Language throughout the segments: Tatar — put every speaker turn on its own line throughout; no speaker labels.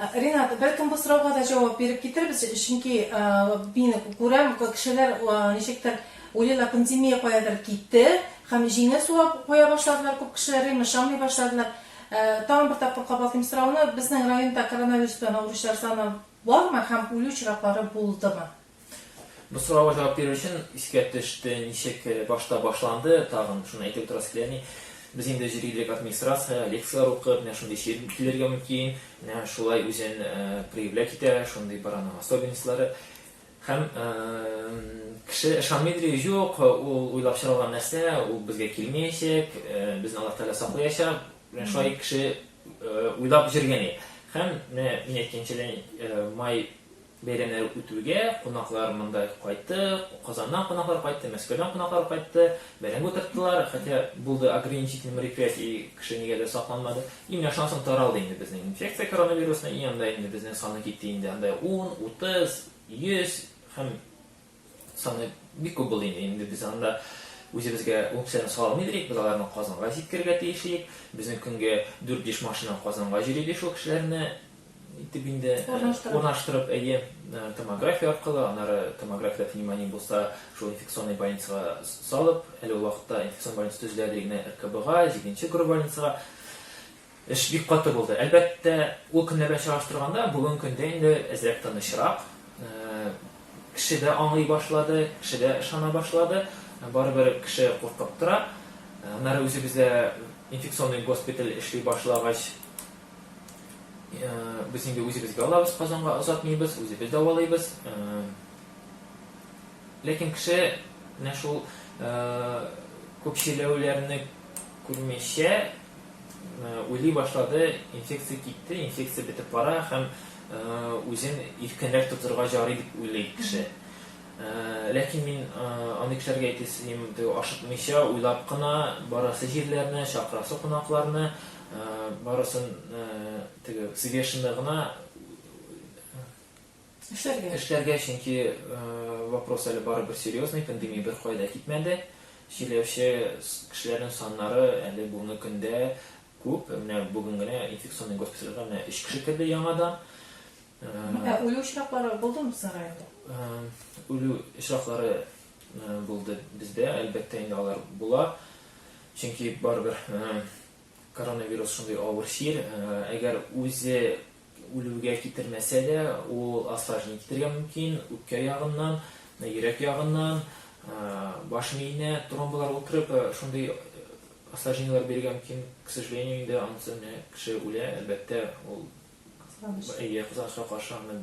Ринат, бәлкем бу сорауга да җавап биреп китербез, чөнки мин күрәм, кешеләр ничектер уйлыйлар, пандемия каядыр китте һәм җиңел сулап куя башладылар күп кешеләр, ышанмый башладылар. Тагын бер тапкыр кабатлыйм сорауны, безнең районда коронавирус белән авыручылар саны бармы һәм үлү очраклары булдымы?
Бу сорауга җавап бирер өчен искә төште, ничек башта башланды, тагын шуны әйтеп утырасы килә, ни, без инде җирлек администрация, лекцияләр укып, менә шундый чир килергә мөмкин, менә шулай үзен проявлять итә, шундый бар аның особенностьлары. Һәм кеше ышанмый ди, юк, ул уйлап чыгарылган нәрсә, ул безгә килмәячәк, безне Аллаһ Тәгалә саклаячак. Менә шулай кеше уйлап йөргән. Һәм менә мин әйткәнчә, май Бәйрәмнәр үтүгә, кунаклар монда кайтты, Казаннан кунаклар кайтты, Мәскәүдән кунаклар кайтты, бәрәңге утырттылар, хотя булды ограничительный мероприятие, и кеше нигәдер сакланмады. И менә шуннан соң таралды инде безнең инфекция коронавирусный, и анда инде безнең саны китте инде, анда 10, 30, 100 һәм саны бик күп булды инде. Инде без анда үзебезгә ул кешеләрне сала алмый идек, без аларны Казанга җиткерергә тиеш идек. Безнең көнгә 4-5 машина Казанга йөри иде шул кешеләрне итеп инде урнаштырып, әйе, томография аркылы, аннары томографиядә пневмония булса, шул инфекционный больницага салып, әле ул вакытта инфекционный больница төзелә иде генә РКБга, җиденче горбольницага. Эш бик каты булды. Әлбәттә, ул көннәр белән чагыштырганда, бүгенге көндә инде әзрәк тынычрак. Кеше дә аңлый башлады, кеше дә ышана башлады. Барыбер кеше куркып тора. Аннары үзебездә инфекционный госпиталь эшли башлагач, без инде үзебезгә алабыз, Казанга озатмыйбыз, үзебез дәвалыйбыз. Ләкин кеше менә шул күп чирләүләрне күрмичә уйлый башлады, инфекция китте, инфекция бетеп бара һәм үзен иркенрәк тотырга ярый дип уйлый кеше. Ләкин мин андый кешеләргә әйтәсем, ашыкмыйча, уйлап кына барасы җирләрне, чакырасы кунакларны, барысын теге взвешенно гына
Эшләргә.
Эшләргә, чөнки вопрос әле барыбер серьезный, пандемия беркая да китмәде. Чирләүче кешеләрнең саннары әле бүгенге көндә күп. Менә бүген генә инфекционный госпитальгә менә өч кеше керде яңадан.
Ә үлү очраклары булдымы сезнең районда?
Үлү очраклары булды бездә, әлбәттә инде алар була. Чөнки барыбер коронавирус шундый авыр чир, әгәр үзе үлүгә китермәсә дә, ул осложнение китерергә мөмкин, үпкә ягыннан, йөрәк ягыннан, баш миенә тромблар утырып, шундый осложнениеләр бирергә мөмкин. К сожалению, инде анысы менә кеше үлә, әлбәттә, ул
Кызганыч.
Әйе, кызганычка каршы, аны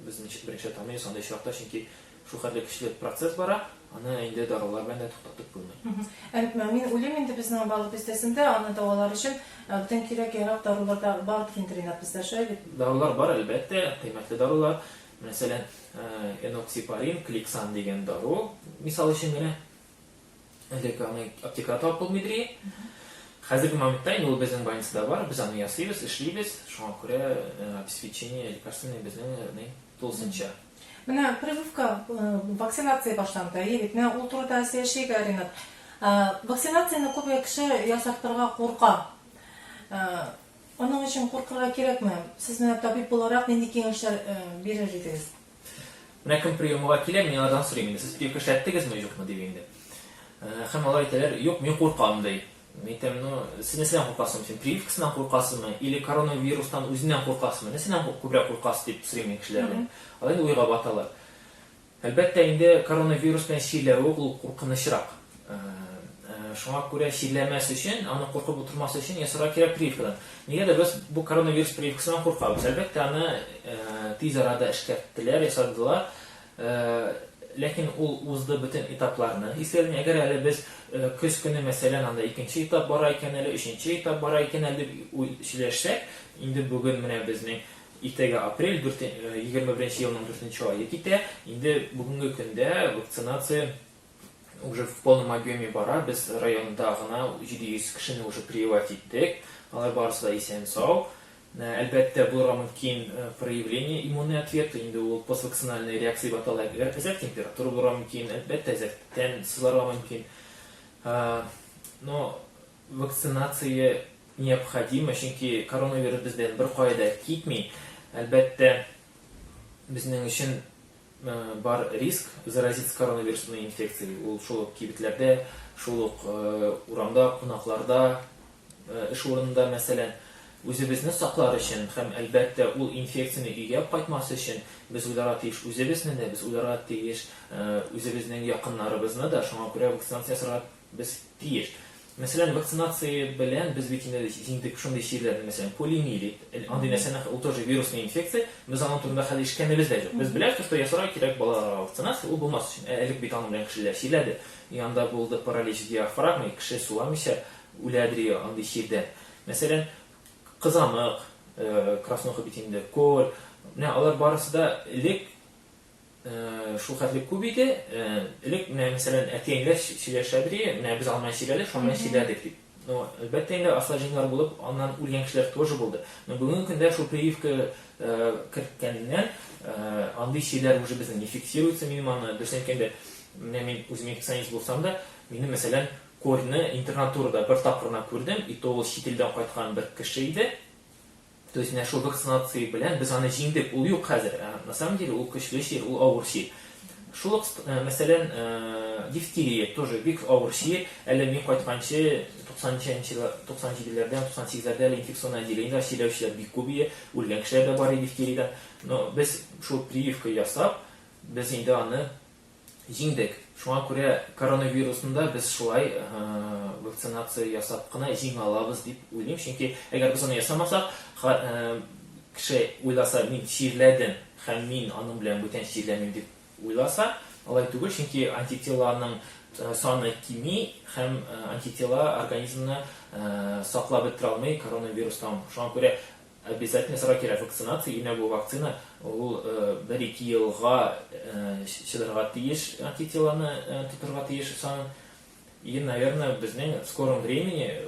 без ничек беренче таныйбыз андый очракта, чөнки шул хәтле көчле процесс бара, аны инде дарулар белән дә туктатып булмый.
Ә мин уйлыйм инде, безнең Балык Бистәсендә аны дәвалар өчен бөтен кирәк-ярак дарулар да бардыр инде, Ринат, бездә, шулай бит?
Дарулар бар, әлбәттә, кыйммәтле дарулар. Мәсәлән, эноксипарин, клексан дигән дару, мисал өчен генә. Элек аны аптекада табып булмый иде. Хәзерге моментта инде ул безнең больницада бар, без аны ясыйбыз, эшлибез. Шуңа күрә обеспечение лекарственный безнең тулысынча.
Менә прививка, вакцинация башланды, әйе бит? Менә ул турыда сөйләшик, Ринат. Вакцинацияне күп кеше ясаттырырга курка. Аның өчен куркырга кирәкме? Сез менә табиб буларак нинди киңәшләр бирер идегез?
Менә кем приемга килә, мин алардан сорыйм инде, сез прививка эшләттегезме, юкмы дип инде. Һәм алар әйтәләр, юк, мин куркам, ди. Мин әйтәм, ну, сез нәрсәдән куркасың? Син прививкасыннан куркасыңмы или коронавирустан үзеннән куркасыңмы? Нәрсәдән күбрәк куркасыз дип сорыйм мин кешеләрдән. Алар инде уйга баталар. Әлбәттә инде коронавирус белән чирләве ул куркынычрак. Шуңа күрә чирләмәс өчен, аны куркып утырмас өчен ясарга кирәк прививкадан. Нигәдер без бу коронавирус прививкасыннан куркабыз. Әлбәттә, аны тиз арада эшкәрттеләр, ясадылар. Ләкин ул узды бөтен этапларны. Исследование, әгәр әле без көз көне, мәсәлән, анда икенче этап бара икән әле, өченче этап бара икән әле дип сөйләшсәк, инде бүген менә безнең иртәгә апрель, 21 елның дүртенче ае китә, инде бүгенге көндә вакцинация уже в полном объеме бара. Без районда гына 700 кешене уже прививать иттек. Алар барысы да исән-сау. Әлбәттә, булырга мөмкин проявление иммунный ответ, инде ул поствакцинальная реакция дип атала. Әгәр әзрәк температура булырга мөмкин, әлбәттә, әзрәк тән сызларга мөмкин. Но вакцинация необходима, чөнки коронавирус бездән беркая да китми. әлбәттә, безнең өчен бар риск заразиться коронавирусной инфекцией. Ул шул ук кибетләрдә, шул ук урамда, кунакларда, эш урынында, мәсәлән. Үзебезне саклар өчен һәм, әлбәттә, ул инфекцияне өйгә алып кайтмас өчен без уйларга тиеш үзебезне дә, без уйларга тиеш үзебезнең якыннарыбызны да, шуңа күрә вакцинация ясарга без тиеш. Мәсәлән, вакцинация белән без бит инде җиңдек шундый чирләрне, мәсәлән, полиомиелит, андый нәрсәне, ул тоже вирусная инфекция, без аның турында хәзер ишеткәнебез дә юк. Без беләбез, что ясарга кирәк балаларга вакцинация, ул булмас өчен. Ә элек бит аның белән кешеләр чирләде. И анда булды паралич диафрагмы, кеше суламыйча үләдер андый чирдән. Мәсәлән, кызамык, краснуха бит инде, корь, менә алар барысы да элек шул хәтле күп иде. Элек менә мәсәлән әти-әниләр сөйләшәдер иде, менә без аның белән чирләдек, шуның белән чирләдек дип. Но, әлбәттә инде, осложнениеләр булып, аннан үлгән кешеләр тоже булды. Но бүгенге көндә шул прививка керткәннән андый чирләр уже безнең не фиксируется, минем аны, дөресен әйткәндә, менә мин үзем инфекционист булсам да, минем, мәсәлән, корьны интернатурада бер тапкыр гына күрдем, и то ул чит илдән кайткан бер кеше иде. То есть менә шул вакцинация белән без аны җиңдек, ул юк хәзер. Ә на самом деле ул көчле чир, ул авыр чир. Шул ук, мәсәлән, дифтерия тоже бик авыр чир. Әле мин кайтканчы 97-ләрдә, 98-ләрдә әле инфекционный отделениедә чирләүчеләр бик күп иде, үлгән кешеләр дә бар иде дифтериядән. Но без шул прививка ясап, без инде аны Җиңдек. Шуңа күрә коронавирусны да без шулай вакцинация ясап кына җиңә алабыз дип уйлыйм. Чөнки әгәр без аны ясамасак, кеше уйласа, мин чирләдем һәм мин аның белән бүтән чирләмим дип уйласа, алай түгел, чөнки антителаның саны кими һәм антитела организмны саклап бетерә алмый коронавирустан. Шуңа күрә Обязательно сорау кирәк вакцинация, именно бу вакцина ул бер-ике елга чыдарга тиеш, антителаны тотырга тиеш санын. И, наверное, безнең в скором времени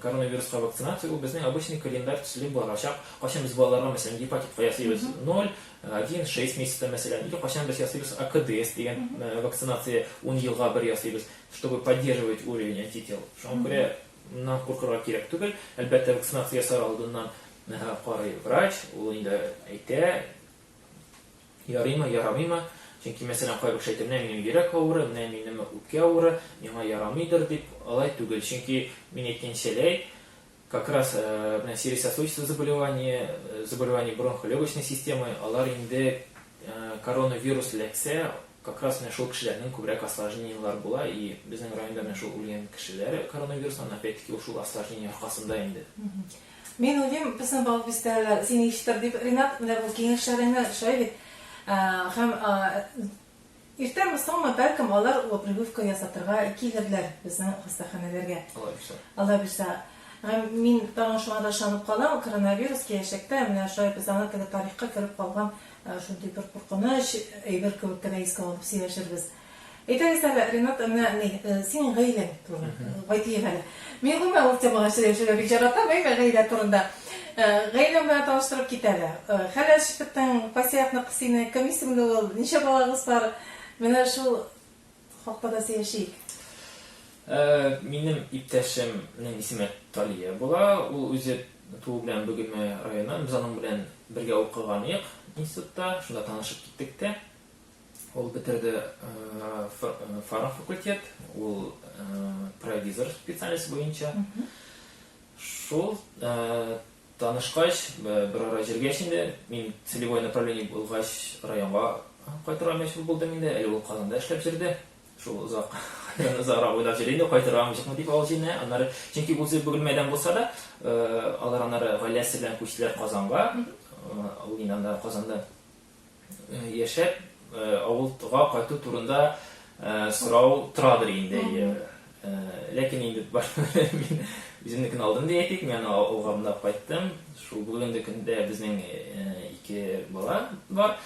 коронавируска вакцинация ул безнең обычный календарь төсле барачак. Кайчан без балаларга, мәсәлән, гепатитка ясыйбыз 0, 1, 6 месяцта, мәсәлән, или кайчан без ясыйбыз АКДС дигән вакцинация 10 елга бер ясыйбыз, чтобы поддерживать уровень антител. Шуңа күрә Моннан куркырга кирәк түгел. Әлбәттә, вакцинация ясар алдыннан карый врач, ул инде әйтә, ярыймы, ярамыймы. Чөнки, мәсәлән, кайбер кеше әйтә, менә минем йөрәк авыры, менә минем үпкә авыры, миңа ярамыйдыр дип, алай түгел. Чөнки мин әйткәнчәләй, как раз менә сердечно-сосудистое заболевание, заболевание бронхолегочной системы, алар инде коронавирус эләксә, Как раз менә шул кешеләрнең күбрәк осложнениелар була и безнең районда менә шул үлгән кешеләр коронавирустан, опять-таки ул шул осложнение аркасында инде.
Мин уйлыйм, безнең Балык-Бистәлеләр сине ишетер дип, Ринат, менә бу киңәшләреңне шулай бит. Һәм иртәме соңмы, бәлкем, алар прививка ясатырга килерләр безнең хастаханәләргә.
Алла бирса.
Алла бирса. Һәм мин тагын шуңа да ышанып калам, коронавирус киләчәктә менә шулай без аны теге тарихка кереп калган Шундый бер куркыныч әйбер кебек кенә искә алып сөйләшербез. Әйдәгез әле, Ренат, менә ни, синең гаиләң турында кайтыйк әле. Мин гомумән ул темага сөйләшергә бик яратам, әйме, гаилә турында. Гаиләң белән таныштырып кит әле. Хәләл җефетең кайсы якныкы синең, кем исемле ул, ничә балагыз бар? Менә шул хакта да сөйләшик.
Минем иптәшемнең исеме Талия була. Ул үзе туу белән Бөгелмә районыннан. Без аның белән бергә укыган идек институтта. Шунда танышып киттек тә. Ул бетерде фармфакультет, ул провизор специальность буенча. Шул танышкач, берара йөргәч инде, мин целевой направление булгач районга кайтырга мәҗбүр булдым инде. Әле ул Казанда эшләп йөрде. Шул озак, озаграк уйлап йөри инде, кайтыргамы, юкмы дип авыл җиренә. Аннары, чөнки үзе Бөгелмәдән булса да, алар аннары гаиләсе белән күчтеләр Казанга. Ул инде анда Казанда яшәп, авылга кайту турында сорау торадыр инде. Ләкин инде мин үземнекен алдым дип әйтик, мин аны авылга монда кайттым. Шул бүгенге көндә безнең ике бала бар.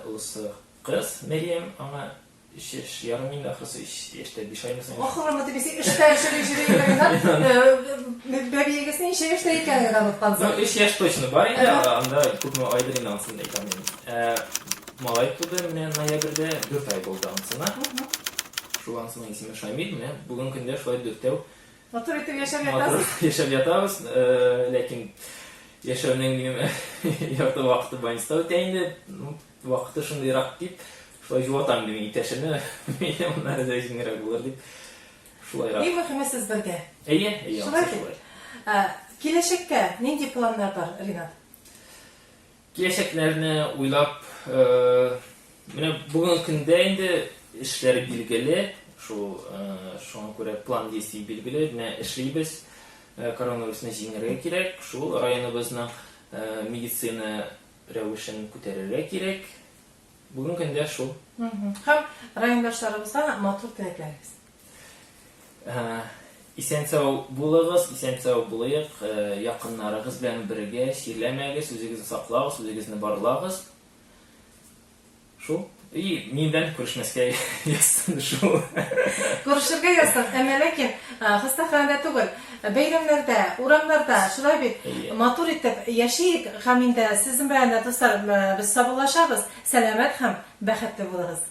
Олысы кыз Мәрьям, аңа Өч яшь ярым инде ахрысы, өч яшь тә биш аймы соң?
Ахырымы дип син эштә йөри йөри Ринат. Бәбиегез ничә яшьтә икәнен дә оныткансың.
Ну, өч яшь точно бар инде, анда күпме айдыр инде анысын әйтә алмыйм. Малай туды менә ноябрьдә, дүрт ай булды анысына. Шул анысының исеме Шамил, менә бүгенге көндә шулай дүртәү.
Матур итеп яшәп ятасыз.
Матур яшәп ятабыз, ләкин Яшәүнең минем ярты вакыты больницада үтә инде. Ну, вакыты шундыйрак дип, шулай җуатам инде мин иптәшемне. Минем моннан әзрәк җиңелрәк булыр дип. Шулайрак.
Иң мөһиме сез бергә.
Әйе, әйе,
Шулай
анысы
бит?
шулай.
Ә, Киләчәккә нинди планнар бар, Ринат?
Киләчәкләрне уйлап, менә бүгенге көндә инде эшләр билгеле, шул шуңа күрә план действий билгеле, менә эшлибез, коронавирусны җиңәргә кирәк, шул районыбызның медицина рәвешен күтәрергә кирәк. Бүгенге көндә шул.
Һәм райондашларыбызга матур теләкләрегез.
Исән-сау булыгыз, исән-сау булыйк, якыннарыгыз белән бергә чирләмәгез, үзегезне саклагыз, үзегезне барлагыз. Шул. И минем белән күрешмәскә язсын шул.
Күрешергә язсын, әмма ләкин хастаханәдә түгел, бәйрәмнәрдә, урамнарда, шулай бит, матур итеп яшиек һәм инде сезнең белән дә, дуслар, без саубуллашабыз, сәламәт һәм бәхетле булыгыз.